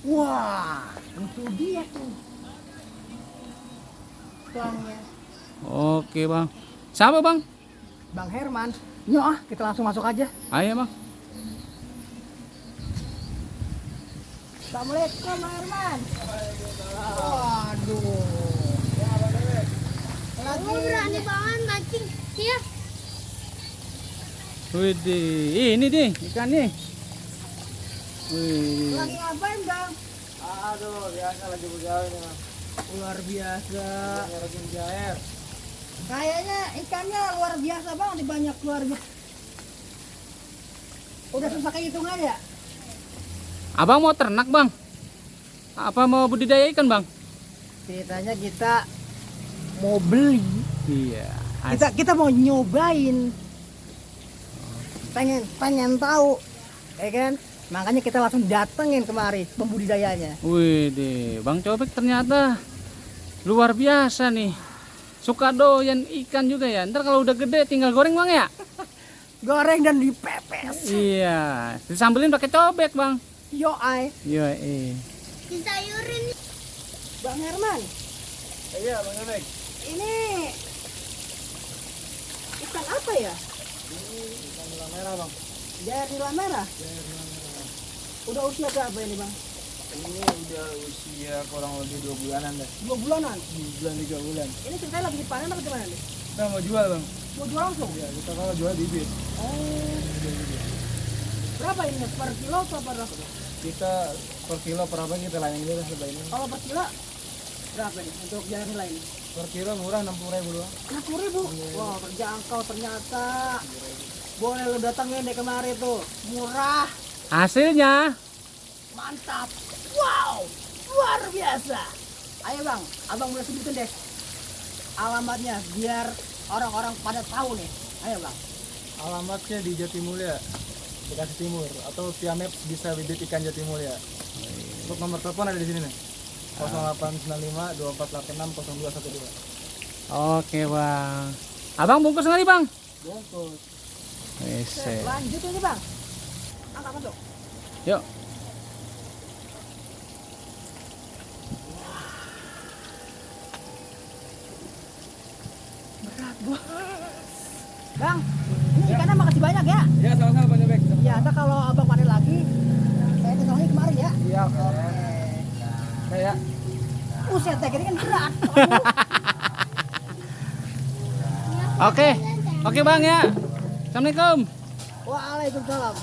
Wah, itu dia tuh. Pelangnya. Oke bang. Siapa bang? Bang Herman. Yuk ah, kita langsung masuk aja. Ayo bang. Assalamualaikum Bang Herman. Waduh. Lagi berani banget mancing. Iya. Widih, ini deh ikannya. Wih. lagi ngapain Bang? Aduh, biasa lagi bergawe nih, Bang. Luar biasa. Lagi menjair. Kayaknya ikannya luar biasa Bang, di banyak keluarga. Udah susah kehitungan ya? Abang mau ternak bang? Apa mau budidaya ikan bang? Ceritanya kita mau beli. Iya. Kita mau nyobain. Pengen tahu, ya kan? Makanya kita langsung datengin kemari pembudidayanya. Wih deh, Bang Cobek ternyata luar biasa nih. Suka doyan ikan juga ya. Ntar kalau udah gede tinggal goreng bang ya? Goreng dan dipepes. Iya, disambelin pakai cobek bang. Yo ay, Iya, eh. Disayurin. Bang Herman, Iya, Bang Ebek. ini ikan apa ya? Ikan nila merah, Bang. Jair nila merah. Udah usia berapa ini Bang? Ini udah usia kurang lebih 2 bulanan dah. 2 bulanan. 2 bulan 3 bulan. Ini ceritanya lagi dipanen atau gimana nih? Kita mau jual, Bang. Mau jual langsung? Ya, kita kalau jual bibit. Oh, berapa ini? Per kilo atau per berapa? Kita per kilo per apa kita layang dulu coba ini. Kalau per kilo berapa nih untuk jair nila ini? Per kilo murah 60.000 doang. 60.000. Wah, terjangkau ternyata. Boleh lu datangin deh kemari tuh. Murah, Hasilnya mantap. Wow, luar biasa. Ayo Bang, Abang boleh sebutin deh alamatnya biar orang-orang pada tahu nih. Ayo Bang. Alamatnya di Jatimulya, Bekasi Timur, atau via Maps bisa bibit ikan Jatimulya. Untuk nomor telepon ada di sini nih. 0895 2486 0212. oke bang. Abang bungkus nggak nih bang? Bungkus. Wese. Lanjut ini Bang. Angkat masuk. Yuk. Berat banget. Bang, ini ikannya makasih banyak ya. Ya, sama-sama Bang Ebek. Ya, ntar kalau Abang panen lagi, saya datang lagi kemari ya. Iya, kayak Uset teh gini kan berat. Oke, oke bang ya. Assalamualaikum. Waalaikumsalam.